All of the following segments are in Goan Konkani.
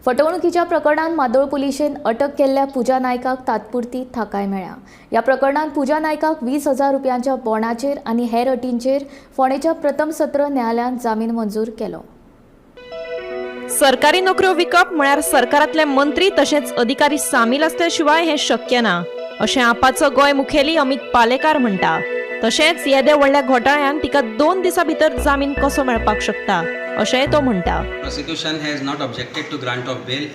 फटवणुकीच्या प्रकरणात मादोळ पुलिशेन अटक केल्ल्या पूजा नायकाक तात्पुरती थाकाय मेळ्ळ्या. ह्या प्रकरणात पूजा नायकाक 20,000 रुपयांच्या बॉण्डाचेर आनी हेर अटींचेर फोंडेच्या प्रथम सत्र न्यायालयान जामीन मंजूर केलो. सरकारी नोकऱ्यो विकप म्हळ्यार सरकारांतले मंत्री तशेंच अधिकारी सामील आसल्या शिवाय हें शक्य ना, अशें आपाचो गोंय मुखेली अमित पालेकार म्हणटा. तशेंच येद्या व्हडल्या घोटाळ्यान तिका 2 दिसां भितर जामीन कसो मेळपाक शकता, अशेंय तो म्हणटा. Prosecution has not objected to grant of bail,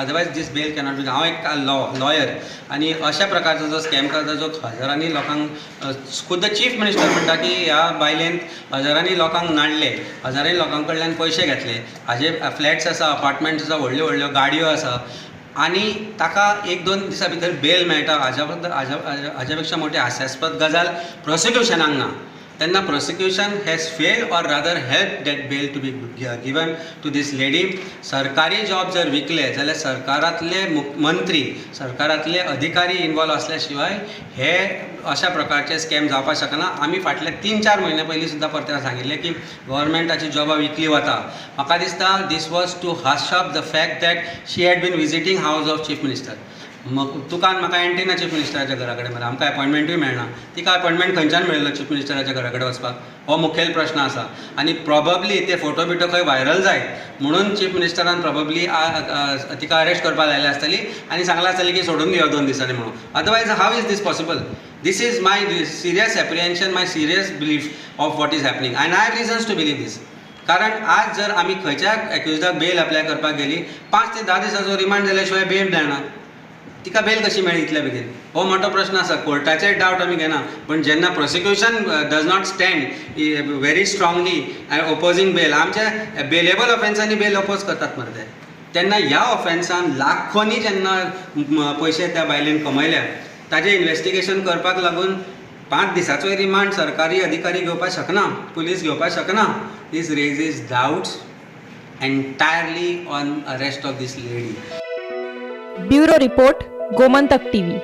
otherwise this bail cannot be. हांव एक लॉयर आनी अशा प्रकारचो जो स्कॅम करता, जो हजारांनी लोकांक, खुद्द चीफ मिनिस्टर म्हणटा की ह्या बायलेन हजारांनी लोकांक नाडले, हजारांनी लोकां कडल्यान पयशे घेतले, हाजे फ्लॅट्स आसा, अपार्टमेंट्स आसा, व्हडल्यो व्हडल्यो गाडयो आसा आनी ताका एक दोन दिसां भितर बेल मेळटा. हाज्या बद्दल हाज्या पेक्षा मोठी हास्यास्पद गजाल प्रोसिक्युशनाक ना. तेन्ना prosecution has failed or rather helped that bail to be given to this lady. सरकारी जॉब जर विकले जाल्यार सरकारांतले मंत्री, सरकारांतले अधिकारी इनवॉल्व आसल्या शिवाय हे अशा प्रकारचे स्कॅम जावपाक शकना. आमी फाटले 3-4 म्हयने पयलीं सुद्दां परते सांगिल्लें की गव्हर्मेंटाची जॉबां विकली वता. म्हाका दिसता this was to hush up the fact that she had been visiting house of chief minister. मग तुका आनी म्हाका एंट्री ना चीफ मिनिस्टराच्या घरा कडेन मरे, आमकां अपॉयंटमेंटूय मेळना. तिका अपॉयंटमेंट खंयच्यान मेळिल्लो चीफ मिनिस्टराच्या घरा कडेन वचपाक? हो मुखेल प्रश्न आसा. आनी प्रोबेबली ते फोटो बिटो खंय व्हायरल जायत म्हणून चीफ मिनिस्टरान प्रोबेबली तिका अरेस्ट करपाक लायल्या आसतली आनी सांगलां आसतलें की सोडून दिया 2 दिसांनी म्हणून. Otherwise, how is this possible? This is my serious apprehension, my serious belief of what is happening, and I have reasons to believe this. कारण आज जर आमी खंयच्याय एक्युजडाक बेल अप्लाय करपाक गेली, 5 ते 10 दिसांचो रिमांड जाल्या शिवाय बेल मेळना. तिका बेल कशी मेळ्ळी इतल्या बेगीन, हो मोठो प्रश्न आसा. कोर्टाचेर डावट आमी घेना, पण जेन्ना prosecution does not stand very strongly opposing bail, आमच्या बेलेबल ऑफेन्सांनी बेल अपोज करतात मरे ते, तेन्ना ह्या ऑफेन्सान लाखोंनी जेन्ना पयशे त्या बायलेन कमयल्या, ताजें इन्वेस्टिगेशन करपाक लागून 5 दिसाचोय रिमांड सरकारी अधिकारी घेवपाक शकना, पुलीस घेवपाक शकना. This raises doubts entirely on arrest of this lady. Bureau report, Gomantak TV.